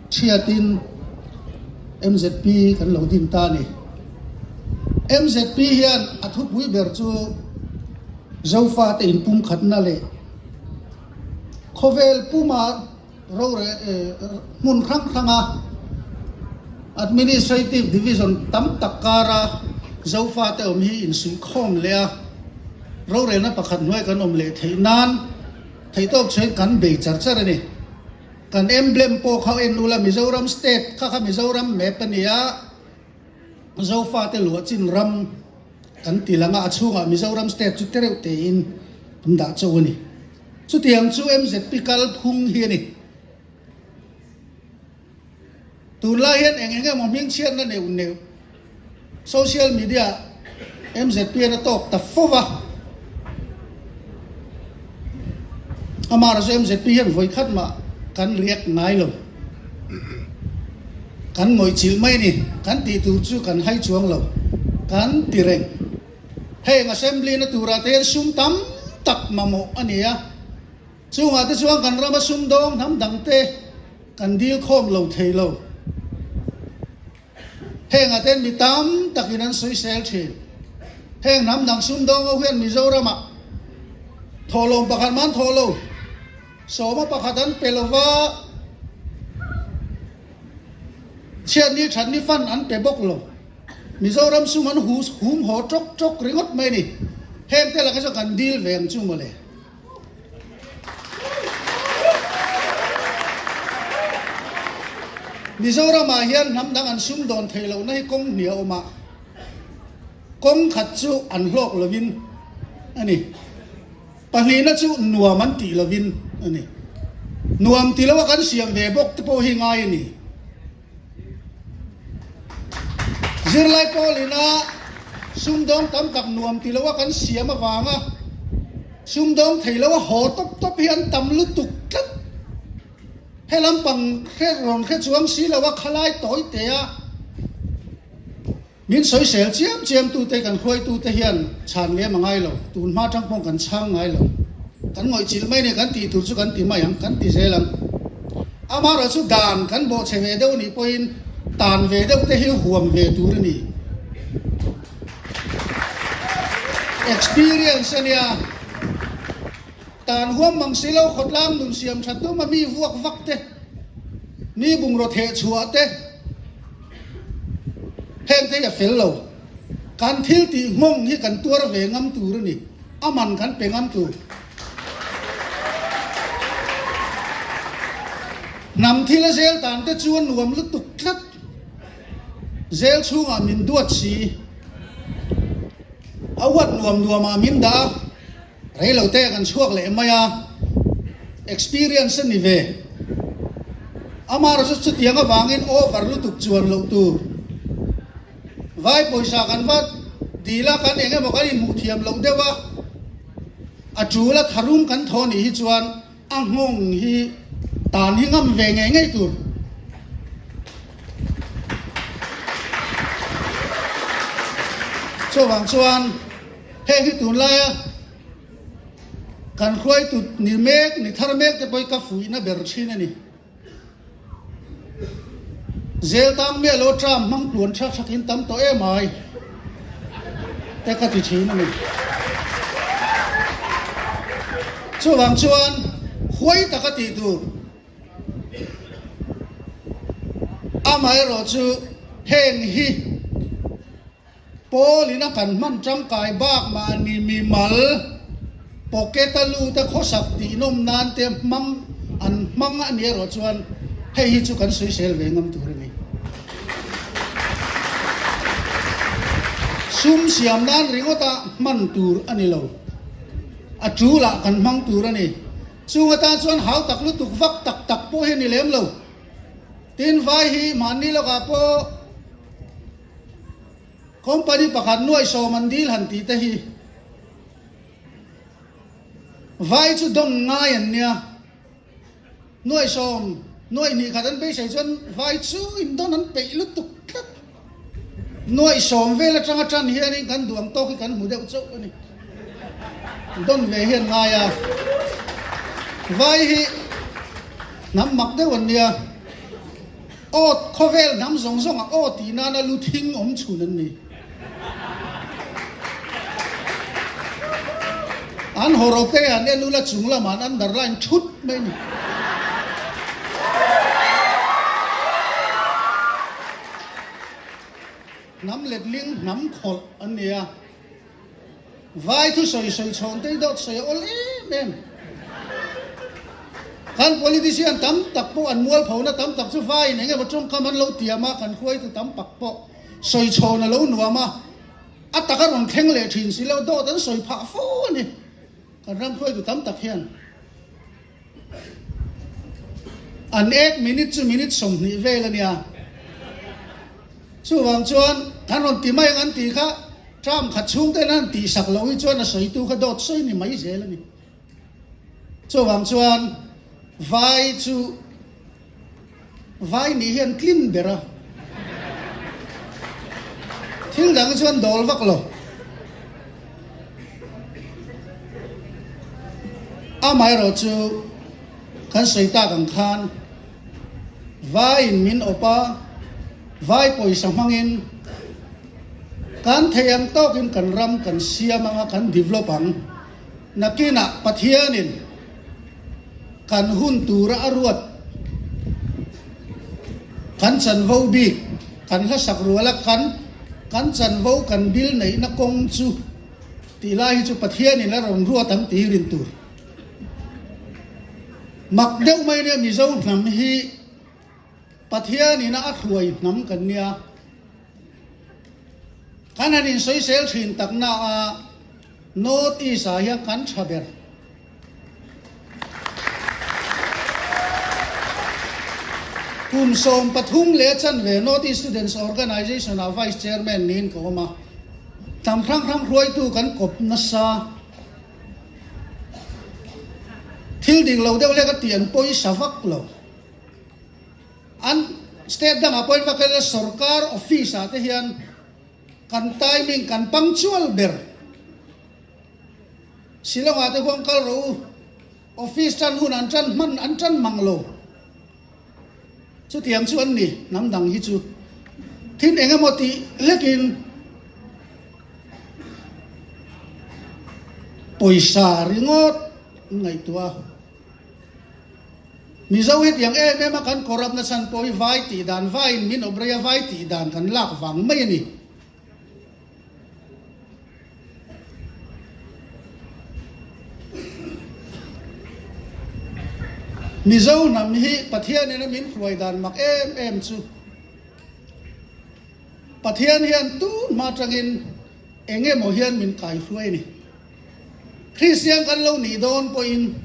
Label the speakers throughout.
Speaker 1: Thiatin mzp kan lo din ta a ni. Mzp hian a thupui ber chu Zofate inpumkhatna leh khawvel puma rore hmun hrang hranga Administrative Division tam tak kara Zofate awm hi insuihkhawm leh a, rorelna pakhat hnuai kan awm leh theih nan theihtawp chhuain kan bei char char a ni. Kan emblem pawh kha en ula Mizoram state kha kha Mizoram map a ni a, Zofate luah chin ram kan ti lang a, a chhungah Mizoram state chu tereuh tein an dah chauh a ni. Chutiang chu MZP kalphung hi a ni. Tunlai hian eng eng emaw hmingchhiatna neuh neuh social media MZP an a tawk ta fo va. Amaherawhchu MZP hian vawi khat mah kan react ngai lo. Kan ngawihchilh mai a ni. Kan tih tur chu kan hai chuang lo. Kan ti reng. Heng assembly na turah te hian sum tam tak mamawh a ni a. Chungah te chuan kan rama sumdawng hnam dangte kan dil khawm lo thei lo. Hengah ten mi tam takin an sawisel thin. Heng hnam dang sumdawng ho hian Mizoramah thawhlawm pakhat mah an thawh lo. Sawma pakhat an pe lova, chhiatni thatni fund an pe bawk lo. Mizoram sum an hum haw tawk tawk ringawt mai a ni. Heng te lakah chuan kan dil ve ang chu mawle. Mizoramah hian hnam dang an sum dawn theih lohna hi kawng hnih a awm a, kawng khat chu an hlawk lovin a ni. Pahnihna chu nuam an tih lovin a ni. Nuam ti loa kan siam ve bawk te pawh hi ngai a ni. Zirlai pawlina sumdawng tam tak nuam ti loa kan siam avanga sumdawng thei loa haw tawp tawp hi an tam lutuk tlat. He lampang hre rawn hre chuang si loa khalai tawi te a. Min sawisel chiam chiam tute kan hruaitute hian chhan lem a ngai lo, tun hma tang pawh kan chhang ngai lo. Kan ngawihchilh mai nia kan tih tur chu kan ti mai ang, kan ti zel ang. Amaherawh chu dan kan bawhchhe ve deuh nih pawhin tan ve deuh te hi huam ve tur a ni. Experience a nia, tan huam mang si lo khawtlang nun siam tha tum a mi vuak vak te, mi bungraw theh chhuah te, Heng te hi a fel lo. Kan thil tih nghawng hi kan tuar ve ngam tur a ni. A man kan pe ngam tur. Hnam thil a zel dan te chu a nuam lutuk tlat. Zel chhungah min duat si. A uat nuam nuamah min dah a. Rei lo te kan chhuak leh mai a, experience a ni ve. Amaherawhchu chutiang avangin over lutuk chuan loh tur. Vai pawisa kan va dil a, kan eng emaw kan inhmuh thiam loh deuh a, a tul a tharum kan thaw nih hi chuan a nghawng hi tan hi ngam ve ngei ngei tur. Chuvang chuan. Heng hi tunlaia kan hruaitu ni mek, ni thar mek te pawh hi ka fuihna ber thin a ni. Zel tang miah lo tram hmang tluan tha thakin tam tawh em ai te ka ti thin a ni. Chuvang chuan huai taka tih tur amaherawhchu heng hi Paul in a kan hman tangkai bak mahni mimal pocket a lut a khawsak tih nawm nan te hmang an hmang a ni erawh chuan hei hi chu kan sawisel ve ngam tur a ni. Sum siam nan ringawt a hman tur a ni lo. A tul ah kan hmang tur a ni. Chung atan chuan hau tak lutuk vak tak tak pawh hi a ni lem lo. Tin vai hi mahni lawkah pawh. Company pakhat nuaihsawm an dil han tih te hi vai chu dawng ngai an nia. Nuaihsawm, nuaihnih khat an beisei chuan vai chu indawn an peih lutuk tlat. Nuaihsawm vel atanga tan hianin kan duh ang tawk hi kan hmu deuh chauh a ni. Dawn ve hian ngai a, vai hi hnam mak deuh an nia. Aw, khawvel hnam zawng zawngah aw tih nana lu thing awm chhun an ni. An hawrawp te an en ula chung lamah an underline thut mai a ni. Hnam letling hnam khawlh an ni a. Vai thu sawi sawi chhawn te hi dawt sawi a awl em em. Kan politician tam tak pawh an mualphona tam tak chu vaiin eng emaw tawngkam an lo tiam a, kan hruaitu tam pak pawh sawi chhawn a lo nuam a, a tak a rawn thleng leh thin si lo, dawt an sawi phah fo a ni. Kan ram hruaitu tam tak hian an ek minute chu minute 20 vel a nia. Chuvang chuan kan rawn ti mai ang an tih kha term khat chhung ten an tihsak loh hi chuan a sawitu kha dawt sawi ni mai zel a ni. Chuvang chuan vai chu vai nih hi an tlin ber a, thil dang chu an dawl vak lo. Amaherawhchu kan sawi tak ang khan Vaiin min awp a, vai pawisa hmangin kan thei ang tawkin kan ram kan siam ang a, kan develop ang. Nakinah Pathianin kan hun tura a ruat kan chanvo bik, kan hlasak ruala kan kan chanvo kan bil neihna kawng chu tih lai hi chu Pathianin a rawn ruat ang tih hi rin tur. Mak deuh mai nia Mizo hnam hi Pathian ina a hruai hnam kan nia. Kan han insawisel thin tak na a North East ah hian kan tha ber. Kum 13 leh chanve North East Students Organisation ah Vice Chairman niin ka awm a. Hnam hrang hrang hruaitu kan kawp nasa. Thil dik lo deuh hlek a tih an pawisa vak lo. An state dangah pawhin va kal ila sorkar office ah te hian kan timing kan punctual ber. Shillong ah te huang kal rawh u, office tan hun an tan hman an tan mang lo. Chutiang chu an ni, hnam dang hi chu thil eng emaw tih hlekin pawisa ringawt an ngaihtuah a. Mizo hetiang em em a kan corrupt na chhan pawh hi vai tih dan, vaiin min awp rei a, vai tih dan kan lak vang mai a ni. Mizo hnam hi Pathianin a min hruai dan mak em em chu Pathian hian tun hma atangin eng emaw hian min kaihruai a ni. Kristian kan lo nih dawn pawhin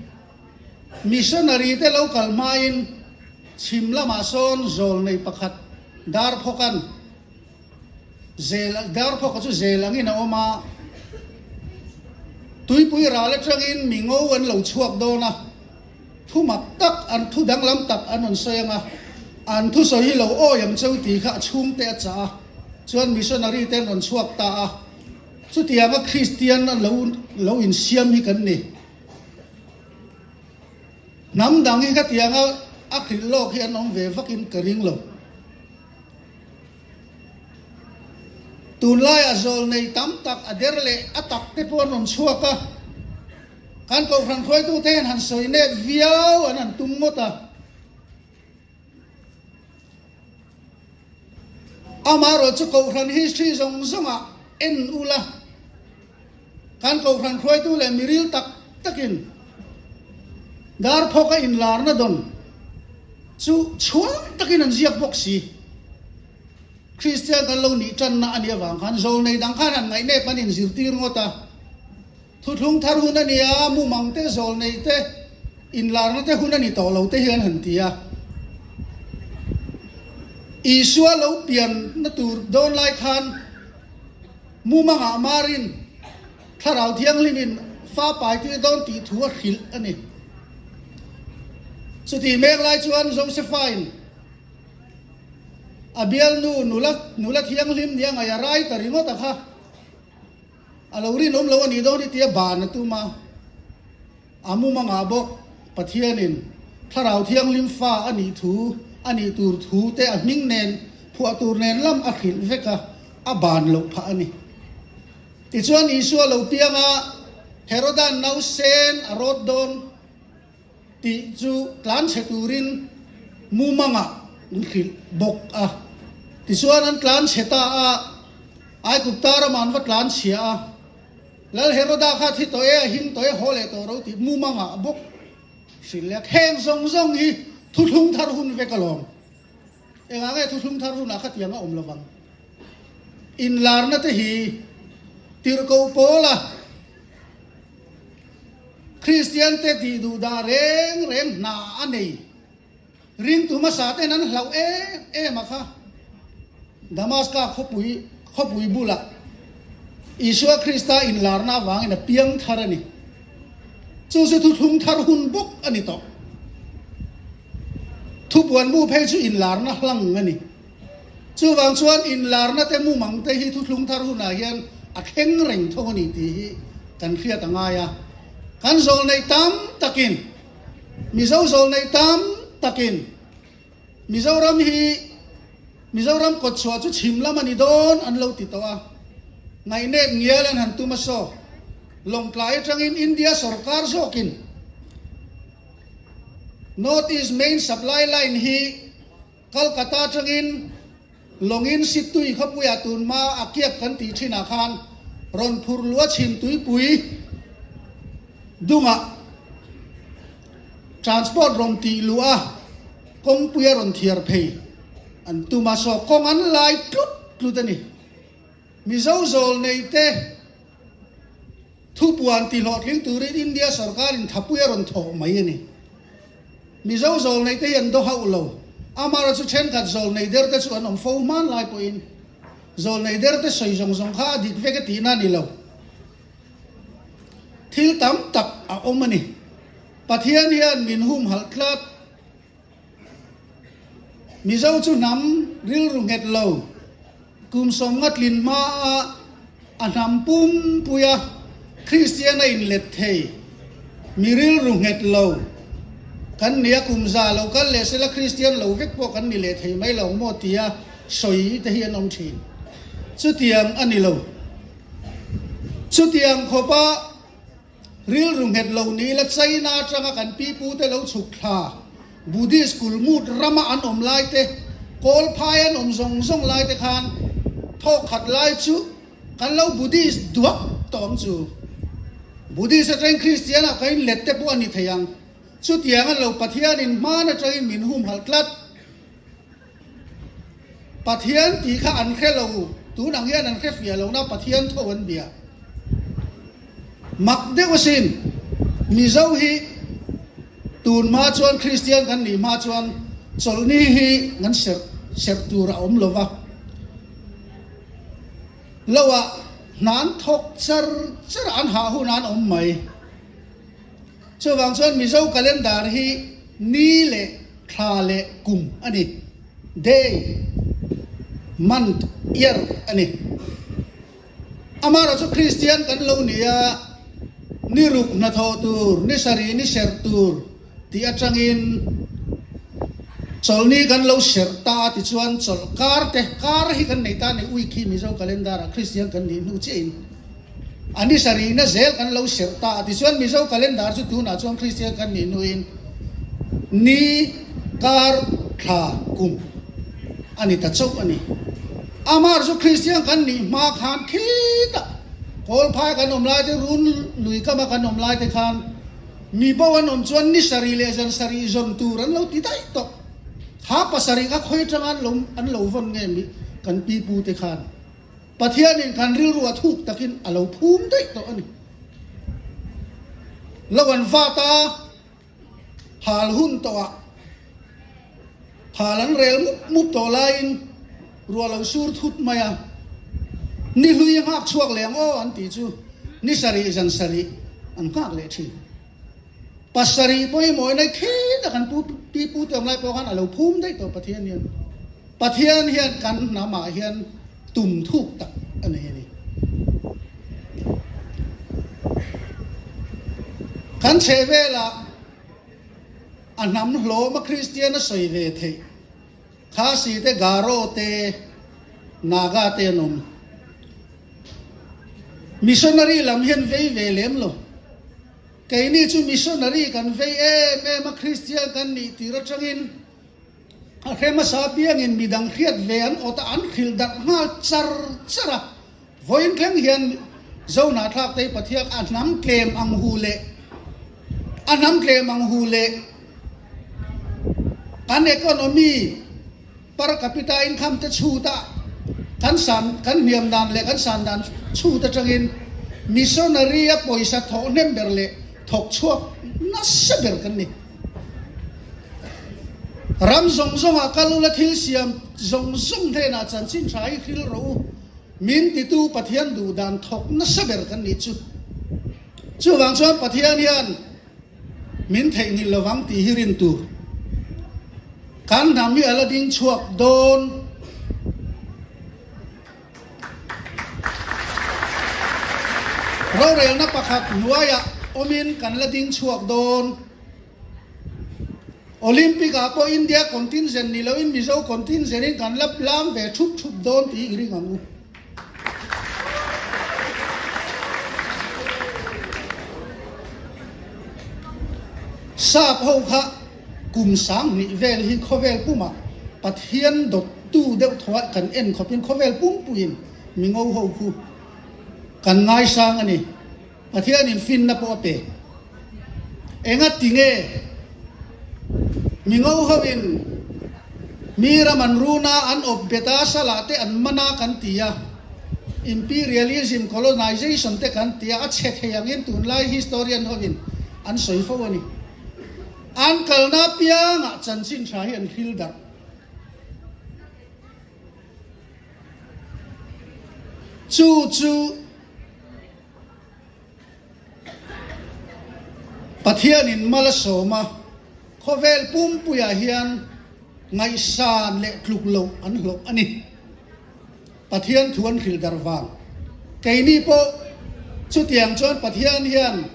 Speaker 1: missionary te lo kal hmain chhim lamah sawn zawl nei pakhat Darphawkan Zel, Darphawka chu zel angin a awm a, tuipui ral atangin mi ngo an lo chhuak dawn a, thu mak tak, an thu danglam tak an rawn sawi ang a, an thusawi hi lo awi ang cheu tih kha a chhungte a chah a, chuan missionary te an rawn chhuak ta a, chutianga Kristian a lo lo insiam hi kan ni. Hnam dang hi khatianga a hrilh lawk hi an awm ve vakin ka ring lo. Tunlaiah zawl nei tam tak a der leh a tak te pawh an rawn chhuak a, kan kohhran hruaitute hian han sawi nep viau an han tum ngawt a. Amaherawhchu kohhran history zawng zawngah en ula, kan kohhran hruaitu leh miril tak takin Darphawka inlarna dawn chu chhuang takin an ziak bawk si. Kristian kan lo nih tanna a nih avang khan zawlnei dang khan han ngaihnep an inzirtir ngawt a. Thuthlung thar hun a ni a, mumang te, zawlnei te, inlarna te hun a ni tawh lo te hian han ti a. Isua lo pianna tur dawn lai khan mumangah Marin Thlarau Thianghlimin fa paitir dawn tih thu a hrilh a ni. Chutih mek lai chuan Josephain a bialnu nula nula thianghlim nia ngaih a rai ta ringawt a kha. A lo rinawm lo a nih dawn hi tia ban a tum a, a mumangah bawk Pathianin Thlarau Thianghlim fa a nih thu A nih tur thu te a hming nen phuah tur nen lam a hrilh vek a, a ban loh phah a ni. Tichuan Isua lo piang a, Heroda'n nausen a rawt dawn tih chu tlan chhe turin mumangah an hrilh bawk a. Tichuan an tlan chhe ta a, Aigupta ramah an va tlan chhia a, Lal Heroda kha thi tawh e, a him tawh e, haw leh tawh ro tih mumangah bawk Hrilh leh heng zawng zawng hi thuthlung thar hun vek alawm. Engah nge thuthlung thar hunah khatiang a awm lovang? Inlarna te hi tirhkoh pawla Kristian te tih duh dah reng reng hna a nei. Ringtu hmasa ten an hlauh em em a kha. Damaska khawpui khawpui bulah Isua Krista inlarna avangin a piang thar a ni. Chu chu thuthlung thar hun bawk a ni tawh. Thupuan bu phei chu inlarna hlang a ni. Chuvang chuan inlarna te mumang te hi thuthlung thar hunah hian a thleng reng tho a ni tih hi kan hriat a ngai a. Kan zawlneih tam takin, Mizo zawlneih tam takin, Mizoram hi Mizoram kawtchhuah chu chhim lam a ni dawn an lo ti tawh a, ngaihnep ngial an han tum a saw. Lawngtlai atangin India sorkar zawkin North East Main Supply Line hi Kolkata atangin lawngin Sittui khawpuiah tunhma a kiak kan tih thinah khan rawn phur luh a chhim tuipui dungah Transport rawn tih luh a, kawngpui a rawn thiar phei an tum a, saw kawng an lai tlut tlut a ni. Mizo zawl nei te thupuan ti hlawhtling turin India sorkarin thapui a rawn thawh mai a ni. Mizo zawl nei te hi an do hauh lo, amara chu thenkhat zawl nei der te chu an awm fo hman lai pawhin zawl nei der te sawi zawng zawng kha a dik vek a tihna a ni lo. Thil tam tak a awm a ni. Pathian hian min humhalh tlat. Mizo chu hnam rilru nghet lo, kum sawmnga tlin hmaa a hnam pumpuia Kristian a inlet thei, mi rilru nghet lo kan ni a, kum za lo kal leh sela Kristian lo vek pawh kan ni leh thei mai lo maw tia sawi te hi an awm thin. Chutiang a ni lo. Chutiang khawpa rilru nghet lo ni la China atanga kan pipute lo chhuk thla, Buddhist kulmut rama an awm lai te, Kawlphai an awm zawng zawng lai te khan thawk khat lai chu kan lo Buddhist duak tawh ang chu. Buddhist atangin Christian ah kan inlet te pawh a ni thei ang. Chutiang an lo Pathianin hman atangin min humhalh tlat. Pathian tih kha an hre lo, tun ang hian an hre fiah lo na Pathian tho an bia. Mak deuh asin, Mizo hi tun hma chuan Kristian kan nih hma chuan chawlhni hi kan serh serh tur a awm lo va, lo ah hna an thawk char char a an hah hun an awm mai. Chuvang chuan Mizo calendar hi ni leh thla leh kum a ni, day, month, year a ni. Amaherawhchu Kristian kan lo ni a, ni ruk hnathawh tur, ni sarih ni serh tur tih atangin chawlhni kan lo serh ta a tichuan chawlh kar te, kar hi kan nei ta a ni, week hi Mizo calendar ah Kristian kan nih hnu chiahin. A ni sarihna zel kan lo serh ta a tichuan Mizo calendar chu tunah chuan Kristian kan nih hnuin ni, kar, thla, kum a ni ta chauh a ni. Amar chu Kristian kan nih hma khan khitah Kawlphai kan awm lai te, Run lui kama kan awm lai te khan mi bo an awm chuan ni sarih leh zan sarih zawn tur an lo ti daih tawh. Kha pasarih kha khawi atanga an lo an lo vawn nge mi kan pipu te khan. Pathianin kan rilru a thuk takin a lo phum daih tawh a ni. Lo an vat a, hal hun tawhah hal an rel mup mup tawh laiin ruah lo sur thut mai a, ni hlui a nghak chhuak leh ang aw an tih chu ni sarih zan sarih an nghak leh thin. Pasarih pawimawina khita kan pu pi pu te awm lai pawh khan a lo phum daih tawh Pathian hian. Pathian hian kan hnamah hian tum thuk tak a nei a ni. Kan chhehvelah a hnam hlawma Kristian a sawi ve theih. Khasi te, Garo te, Naga te an awm. Missionary lam hian vei ve lem lo. Keini chu missionary kan vei em em a, Kristian kan nih tir atangin a hre hmasa apiangin midang hriat ve an awt a, an hrilh darh nghal char char a. Vawiin thleng hian Zohnahthlak tei Pathiak a hnam tlem ang hu leh a hnam tlem ang hu leh kan economy per capita income te chhut a kan san kan hniam dan leh kan san dan chhut atangin missionary a pawisa thawh hnem ber leh thawk chhuak nasa ber kan ni. Ram zawng zawngah kal ula thil siam zawng zawng hnenah chanchin tha hi hril rawh u. Min titu Pathian duh dan thawk nasa ber kan nih chu. Chuvang chuan Pathian hian min theihnghilh lovang tih hi rin tur. Kan hnam hi a la ding chhuak dawn. Rorelna pakhat hnuaiah awmin kan la ding chhuak dawn. Olympic ah pawh India contingent ni loin Mizo contingent in kan la lam ve thup thup dawn tih i ring ang u. Sap ho kha kum 2000 vel hi khawvel pumah Pathian dawttu deuh thawah kan en khawpin khawvel pumpuiin mingo ho khu kan ngaisang a ni. Pathianin finna pawh a pe. Enga ti nge mi ngo hoin mi ram an run a, an awp bet a, salah te an man a kan ti a, imperialism, colonization te kan ti a, a chhe thei angin tunlai historian hoin an sawi fo a ni. An kalna apiangah chanchin tha hi an hril darh. Chu chu. Pathianin mal a sawm a, khawvel pumpuiah hian ngaihsan leh tluk loh an hlawh a ni. Pathian thu an hrilh darh vang. Keini pawh chutiang chuan Pathian hian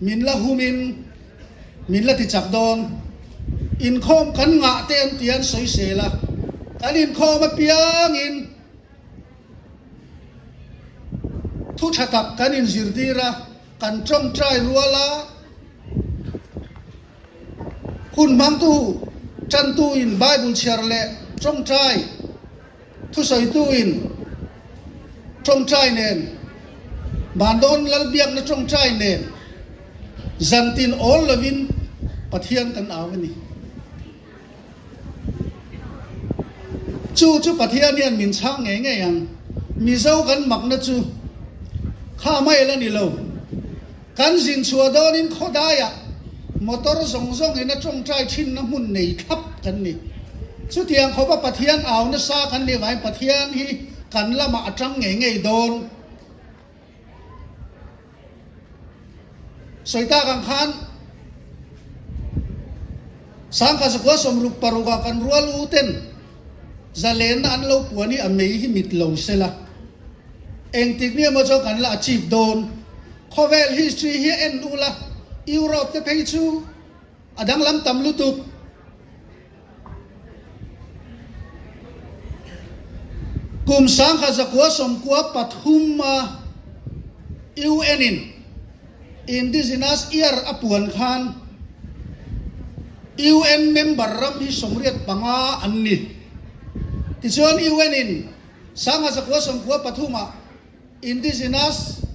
Speaker 1: min la humin min la tichak dawn. Inkhawm kan ngah te an ti an sawisel a, kan inkhawm apiangin, Thu tha tak kan inzirtir a, kan tawngtai rual a, hun hmangtu tantuin Bible chhiar leh tawngtai thusawituin tawngtai nen, Vandawn Lalbiakna tawngtai nen zantin awl lovin Pathian kan au a ni. Chu chu Pathian hian min chhang ngei ngei ang. Mizo kan makna chu kha mai la ni lo. Kan zin chhuah dawnin khawdaiah motor zawng zawngin a tawngtai thinna hmun nei thlap kan ni. Chutiang khawpa Pathian au nasa kan nih vangin Pathian hi kan lamah a tang ngei ngei dawn. Sawi tak ang khan Sangkha zakua 66 ah kan rual u ten zalenna an lo puan hi a mei hi mit lo sela engtik nge maw chuan kan la achieve dawn. Khawvel history hi a en ula Europe te phei chu a danglam tam lutuk. Kum 1993 a UN in Indigenous Year a puan khan UN member ram hi 85 an ni. Tichuan UN in 1993 ah Indigenous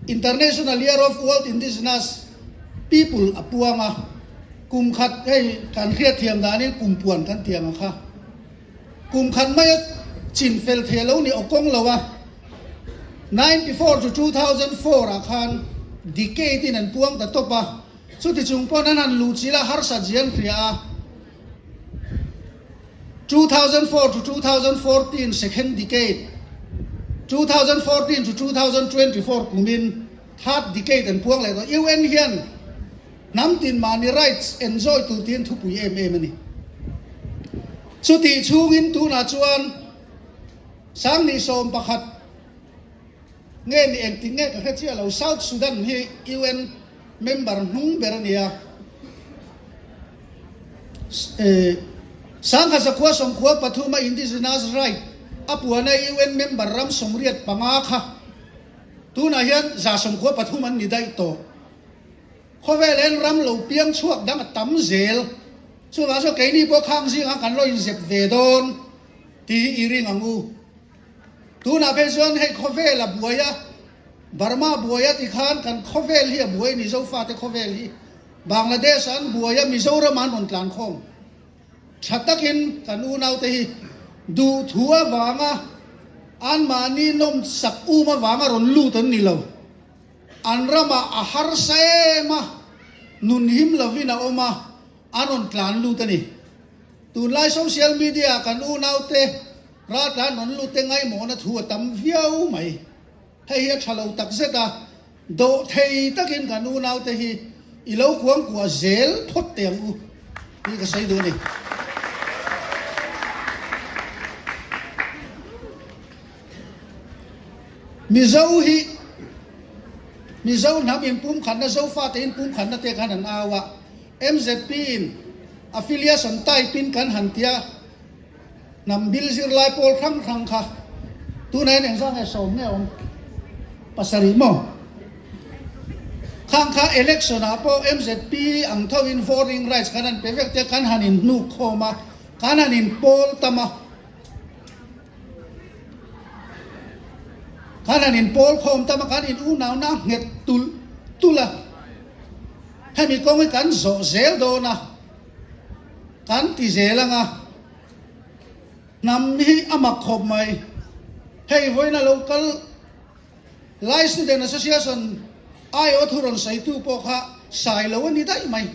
Speaker 1: International Year of World Indigenous People a puang a, kum khat hei kan hriatthiam danin kum puan kan ti ang a kha. Kum khat maia chin fel thei lo ni aw kawng lo a, 94 to 2004 ah khan decade in an puang ta tawp a, chuti chung pawn an han luhchilh a harsat zia an hria a. 2004 to 2014 second decade, 2014 to 2024 kumin third decade an puang leh tawh. UN hian hnam tin mahni rights enjoy tur tiin thupui em em a ni. Chutih chhungin tunah chuan 2011 nge ni engtik nge ka hre chiah lo, South Sudan hi UN member hnung ber a ni a. Sangkha sakhua sawmkhua pathuma Indigenous Right a puana UN member ram 85 kha tunah hian 113 an ni daih tawh. Khawvel en ram lo piang chhuak dang a tam zel. Chuvang chuan keini pawh khang zingah kan lo inzep ve dawn tih i ring ang u. Tunah phei chuan hei khawvel a buai a, Burma buai a tikhan kan khawvel hi a buai a ni, Zofate khawvel hi. Bangladesh an buai a, Mizoram an rawn tlan khawm. Tha takin kan unaute hi duhthu avanga anmahni nawmsak um avanga rawn lut an ni lo. An ramah a harsa em a, nun him lovin a awm a, an rawn tlan lut a ni. Tunlai social media ah kan unaute raltlan rawn lut te ngaimawhna thu a tam viau mai. Hei hi a tha lo tak zet a, dawh thei takin kan unaute hi i lo kuangkuah zel phawt teh ang u tih ka sawi duh a ni. Mizo hi Mizo hnam inpumkhatna, Zofate inpumkhatna te khan an au a, MZP in affiliation type in kan han tia, Hnam bil zirlai pawl hrang hrang kha tunah hian engzah nge sawm nge awm? Pasarih maw? Khang kha election ah pawh MZP ang tho in voting rights kan han pe vek te kan han in hnuk khawm a, kan han in pawl tam a, kan han in pawl khawm tam a, kan in unauna nghet tulh tulh a, hemi kawng hi kan zawh zel dawn a. Kan ti zel ang a, hnam hi a mak khawp mai. Hei vawiin a lo kal Lai Student Association aiawh thu rawn sawitu pawh kha sai lo a ni daih mai.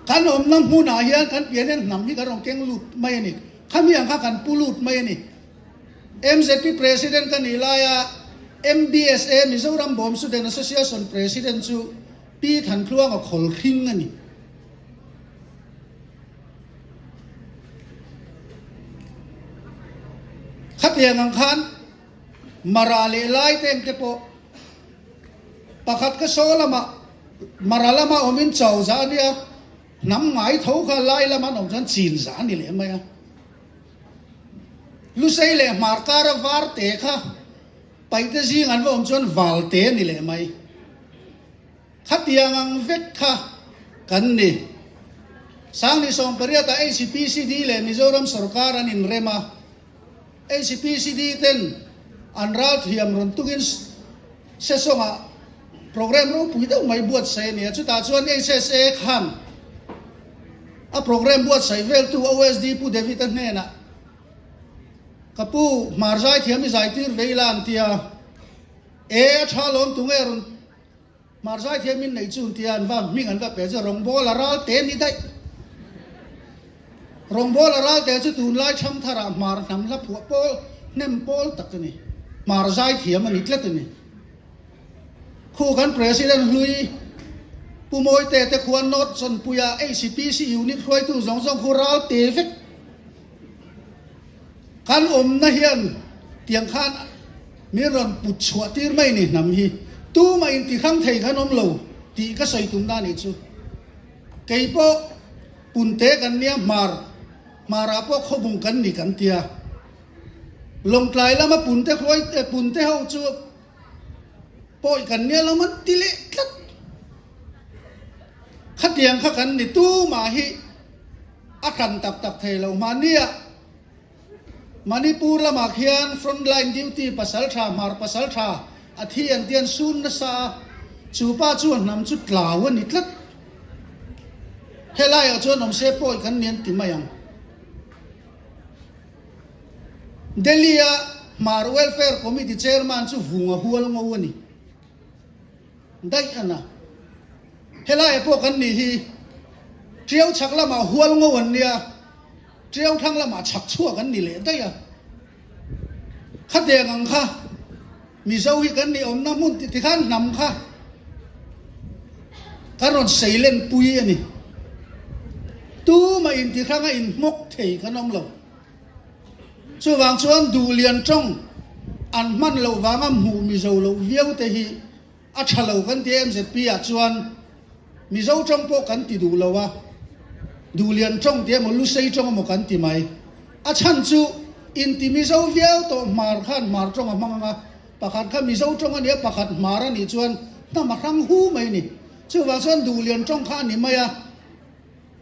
Speaker 1: Kan awmna hmunah hian kan pian hian hnam hi kan rawn keng lut mai a ni. Khami ang kha kan pu lut mai a ni. MZP President ka nih laia MBSA, Mizoram Bawm Student Association President chu Pi Thantluanga khawl hring a ni. Khatiang ang khan Mara leh Lai te engte pawh pakhat ka saw lamah Mara lama awmin chau zah a nia, hnam ngai tho kha Lai lama an awm chuan chin zah a ni leh mai a. Lusei leh Hmar kara var te kha Paihte zing an va awm chuan val te a ni leh mai. Khatiang ang vek kha kan ni. Sangni 18 ah HPCD leh Mizoram sorkar an inrem a. HPCD ten an ralthiam rawn tukin Sesawngah programme ropui deuh mai buatsaih a ni a. Chutah chuan HSA khan a programme buatsaih veltu OSD Pu David-a hnenah Ka pu, hmar zaithiam i zaitir ve ila an ti a. E, a tha lawm tunge rawn hmar zaithiam in neih chu an ti a, an va hming an va pe chu rawngbâwl a ral te ni daih. Rawngbâwl a ral te chu tunlai ṭhangtharah hmar hnam hla phuah pawl hnem pawl tak a ni. Hmar zaithiam a ni tlat a ni. Khu kan President hlui Pu Mawite te khuan North Chawnpuia HCPC unit hruaitu zawng zawng khu ral te vek. Kan awmna hian tiang khan min rawn put chhuah tir mai ni hnam hi tumah in ti hrang thei kan awm lo tih ka sawi tumna anih chu. Kei pawh Punte kan nia hmar hmarah pawh khawbung kan ni kan tia. Lawngtlai lama Punte hruai Punte ho chu pawi kan nia lo man ti leh tlat. Khatiang kha kan ni tumah hi. A hran tak tak thei lo. Hmahnia Manipur lamah khian front line duty pasal tha, hmar pasal tha a thi an tian sun nasa a, chu pa chuan hnam chu tlau a ni tlat. Helaiah chuan awm se pawi kan ni an ti mai ang. Delhi-a Hmar Welfare Committee Chairman chu vung a hual ngo a ni. Daih a na. Helaiah pawh kan nih hi Tiau chhak lamah hual ngo an nia, Tiau thlang lamah chhak chhuak an ni leh daih a. Khatiang ang kha Mizo hi kan nih awmna hmun ti tikhan hnam kha kan rawn sei len pui a ni. Tumah intihranga inhmawk thei kan awm lo. Chuvang chuan Duhlian tawng an hman loh vanga hmuh Mizo loh viau te hi a tha lo kan ti a, MZP ah chuan Mizo tawng pawh kan ti duh lo a. Duhlian tawng tih emaw Lusei tawng emaw kan ti mai. A chhan chu inti Mizo viau tawh Hmar khan Hmar tawng a hmang ang a, pakhat kha Mizo tawng a nia pakhat Hmar a nih chuan hnam a hrang hu mai a ni. Chuvang chuan Duhlian tawng kha a ni mai a,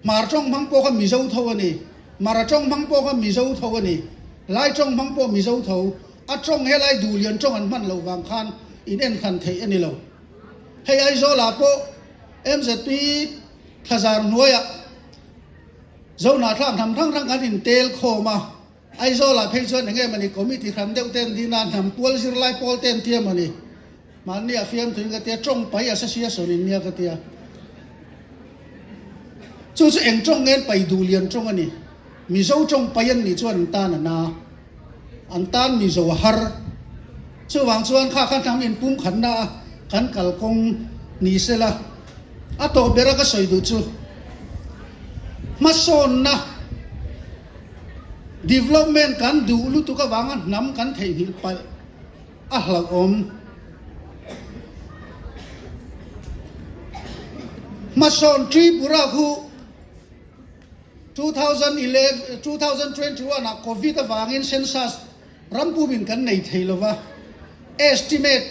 Speaker 1: Hmar tawng hmang pawh kha Mizo tho a ni, Mara tawng hmang pawh kha Mizo tho a ni, Lai tawng hmang pawh Mizo tho. A tawng helai Duhlian tawng an hman loh vang khan in enhran theih a ni lo. Hei Aizawlah pawh MZP thlazar hnuaiah Zohnahthlak hnam hrang hrang kan intel khawm a, Aizawlah phei chuan eng nge mawni committee hran deuh te an din a, hnam pual zirlai pawl te an tia mawni. Mahni a fiamthuin ka tia, tawng pai association in nia ka tia. Chu chu eng tawng nge an pai duhlian tawng a ni. Mizo tawng pai an nih chuan an tan a na. An tan Mizo a har. Chuvang chuan kha kha hnam inpumkhatna a kan kalkawng ni sela a tawp bera ka sawi duh chu hmasawnna development kan duh lutuk avanga hnam kan theihnghilh palh a hlauhawm. Hmasawn Tripura khu 2011, 2021 ah Covid avangin census rampumin kan nei thei lova, estimate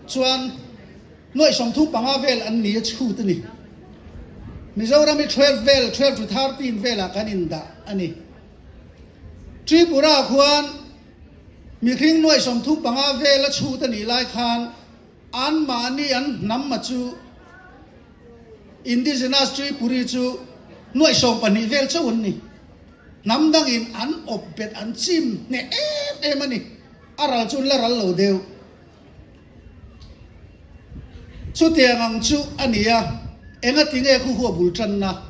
Speaker 1: chuan nuaih 35 vel an ni a chhut a ni. Mizoram hi 12 vel, 12 to 13 velah kan indah a ni. Tripura khuan mihring nuaih 35 vel a chhut a nih lai khan anmahni an hnam a chu Indigenous Tripuri chu nuaih 12 vel chauh an ni. Hnam dangin an awp bet an chim hneh em em a ni. A ral chu an la ral lo deuh. Chutiang ang chu a ni a, engati nge khu hua bul tanna?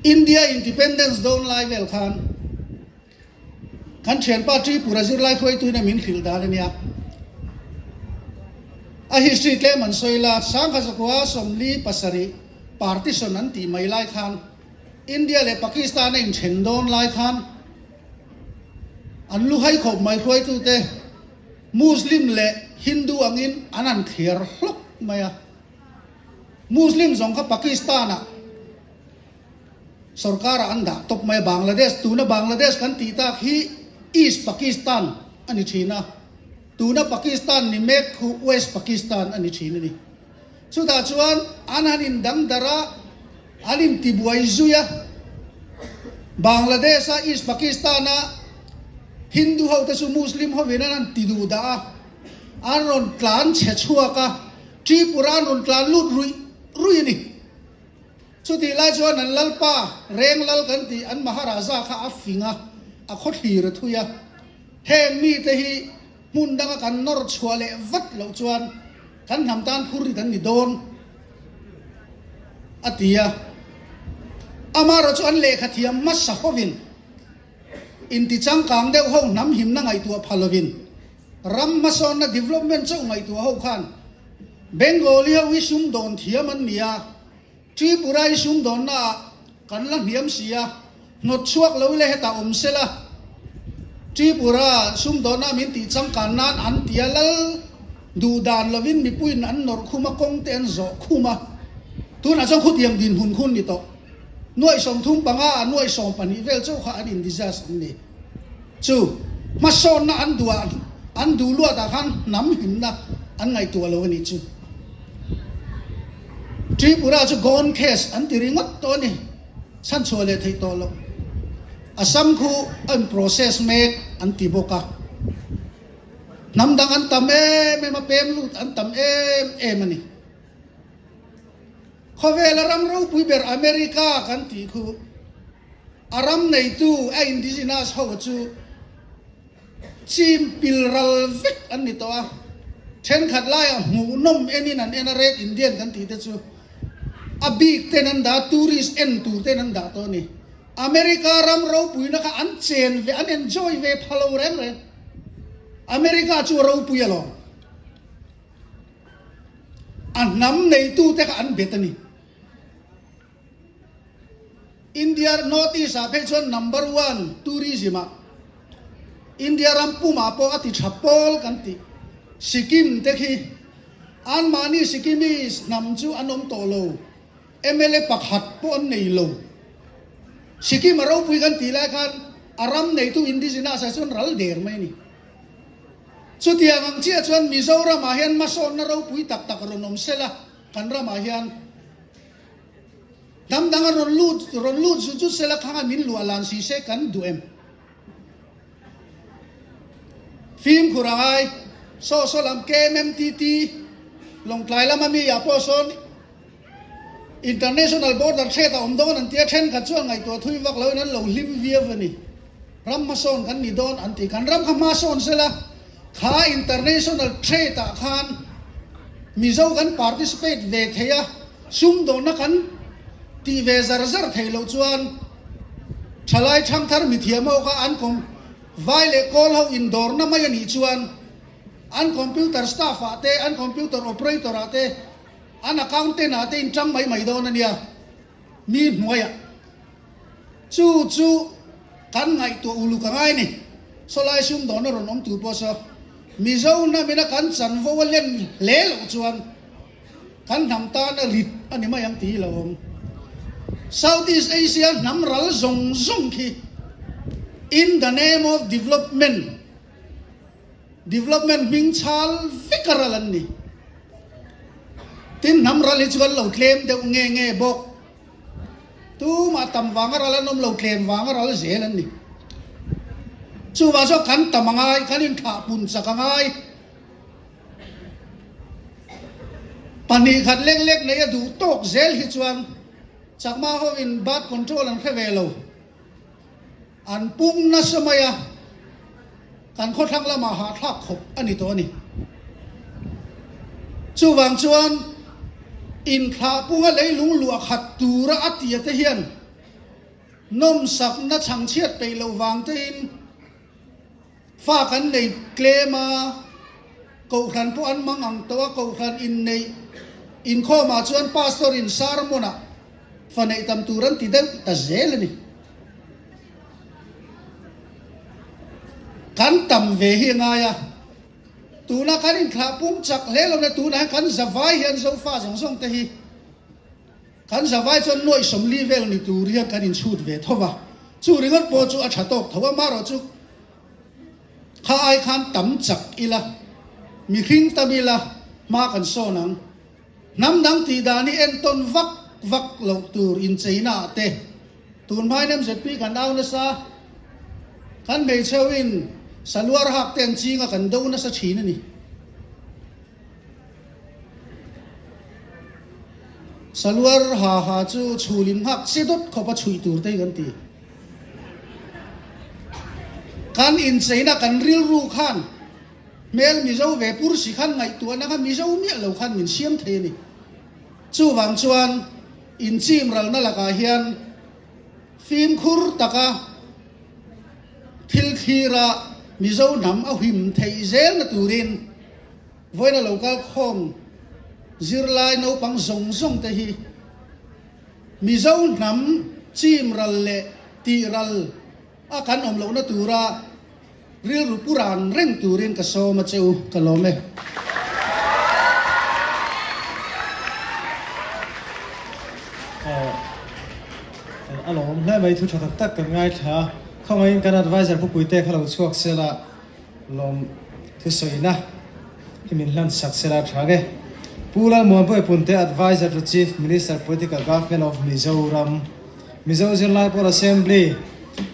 Speaker 1: India Independence dawn lai vel khan Kan thianpa Tripura zirlai hruaituin a min hrilh dan a nia. A history tlem an sawi la, Sangha zakua 47 partition an tih mai lai khan India leh Pakistan a inthen dawn lai khan an lu hai khawp mai hruaitute Muslim leh Hindu angin an han thliar hlawk mai a. Muslim zawng kha Pakistan-ah Sorkar-ah an dah tawp mai a, Bangladesh, tuna Bangladesh kan tih tak hi East Pakistan a ni thin a, tuna Pakistan ni mek khu West Pakistan a ni thin a ni. Chutah chuan an han indang darh a, an intibuai zui a, Bangladesh-a East Pakistan-a Hindu ho te chu Muslim hovin an han ti duh dah a, an rawn tlan chhe chhuak a, Tripura an rawn tlan lut ruih ruih a ni. Chutih lai chuan an lalpa, reng lal kan tih an Maharaja kha a fing a, a khawthlir a thui a. Heng mite hi hmun danga kan nawr chhuah leh vat loh chuan kan hnam tan phur rit an ni dawn, a ti a. Amaherawh chu an lehkha thiam hmasa hovin intichangkang deuh ho hnam himna ngaihtuah pha lovin ram hmasawnna development chauh ngaihtuah ho khan Bengali ho hi sumdawn thiam an ni a, Tripura hi sumdawnna ah kan la hniam si a, hnawt chhuak lo ila hetah awm se la, Tripura sumdawnna min tih changkan nan an ti a, lal duh dan lovin mipuiin an nawrh khum a, kawng te an zawh khum a, tunah chuan khutiang dinhmun khun ni tawh. Nuaih 35 ah nuaih 12 vel chauh kha an in-discuss an ni. Chu hmasawnna an duh ah an duh luat ah khan hnam himna an ngaihtuah lo a nih chu. Tripura chu gone case an ti ringawt tawh a ni, chhanchhuah leh theih tawh loh. Assam khu a in process mek an ti bawk a. Hnam dang an tam em em a, pem lut an tam em em a ni. Khawvela ram ropui ber America kan tih khu a ram neitu a indigenous ho chu chim pil ral vek an ni tawh a, thenkhat laiah hmuhnawm enin an en a, Red Indian kan tih te chu a bik ten an dah a, tourist en tur ten an dah tawh a ni. America ram ropuina kha an chen ve, an enjoy ve pha lo reng reng. America chu a ropui alawm. A hnam neitute kha an bet a ni. India North East ah phei chuan number one tourism ah India ram pumah pawh a ti tha pawl kan tih Sikkim te khi anmahni Sikkimese hnam chu an awm tawh lo. Mla pakhat pawh an nei lo. Sikkim a ropui kan tih lai khan a ram neitu indigenous ah chuan ral der mai a ni. Chutiang ang chiah chuan Mizoram ah hian hmasawnna ropui tak tak rawn awm sela kan ramah hian hnam dang a rawn lut rawn lut zut zut sela khanga min luah lan si se kan duh em? Fimkhur a ngai. Saw saw lam KMMTT Lawngtlai lama mi ah pawh sawn International border threat a awm dawn an tia thenkhat chuan ngaihtuah thui vak loin an lo hlim viau a ni. Ram hmasawn kan ni dawn an ti. Kan ram kha hmasawn sela kha international trade ah khan Mizo kan participate ve thei a, sumdawnna kan tih ve zar zar theih loh chuan thalai thangthar mithiam ho kha an com vai leh kawl ho indawrna mai a nih chuan an computer staff ah te an computer operator ah te An accountant ah te in tang mai mai dawn a nia, mi hnuaiah. Chu chu kan ngaihtuah uluk a ngai a ni. Sawlai sumdawn a rawn awm tur pawh saw Mizo hnamina kan chanvo a len hle loh chuan kan hnam tan a rit a ni mai ang tih hi lo awm. South East Asia hnam ral zawng zawng khi in the name of development, Development hming chhal vek a ral an ni. Tin, hnam ral hi chu kan lo tlem deuh nge nge bawk. Tumah tam vanga ral an awm lo, tlem vanga ral zel an ni. Chuvang chuan kan tam a ngai, kan inthlah pun chak a ngai. 2 khat lek lek nei a duh tawk zel hi chuan Chakma hovin birth control an hre ve lo. An pung nasa mai a, kan khawthlang lamah hahthlak khawp a ni tawh a ni. Chuvang chuan inthlah punga leilung luah khat tura a tia te hian nawmsakna chhangchhiat peih loh vang tein fa kan nei tlem a, kohhran pawh an mang ang tawh a, kohhran inneih inkhawmah chuan pastor in sermon ah fa neih tam tur an ti deuh ta zel a ni. Kan tam ve hi a ngai a, tuna kan inthlah pung chak hle lo na tunah hian kan zavai hian Zofa zawng zawng te hi kan zavai chuan nuaih 40 vel ni tur hian kan inchhut ve tho va, chu ringawt pawh chu a tha tawk tho a, marawh chu kha ai khan tam chak ila, mihring tam ila hma kan sawn ang. Hnam dang tih dan hi entawn vak vak loh tur incheina ah te tun hmain MZP kan au nasa, kan hmeichheuhin saluar hak te an ching a kan do nasa thin a ni. Saluar ha ha chu chhul in nghak che dawt khawp a chhuih tur te hi kan ti. Kan incheina kan rilru khan Hmel Mizo ve pur si khan ngaihtuahna kha Mizo miah lo khan min siam thei a ni. Chuvang chuan inchim ralna lakah hian fimkhur taka thil thlira Mizo hnam a him theih zelna turin vawiina lo kal khawm zirlai naupang zawng zawng te hi Mizo hnam chim ral leh tih ral a kan awm lohna tura Rilru pu ran reng turin ka sawm a che u, ka lawm e.
Speaker 2: A lawm hle mai, thu tha tak tak kan ngaithla a, khawngaihin kan adviser Pu Puite kha lo chhuak sela lawm thusawina hi min hlan sak sela tha nge. Pu Lalmuanpuia Punte Adviser to Chief Minister Political Government of Mizoram. Mizo Zirlai Pawl Assembly,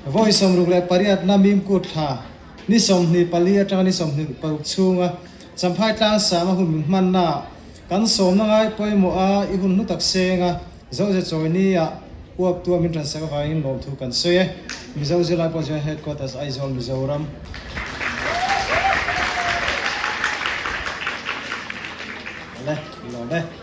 Speaker 2: Vawi 68na Mimkut thla ni 24 atanga ni 26 chhunga Champhai Tlangsama hun min hmannaah kan sawmna ngai pawimawh a i hun hlu tak senga Zoze chawi nia uap tua min tansak avangin lawmthu kan sawi e. Mizo Zirlai Pawl General Headquarters, Aizawl, Mizoram. Awle, lawm e.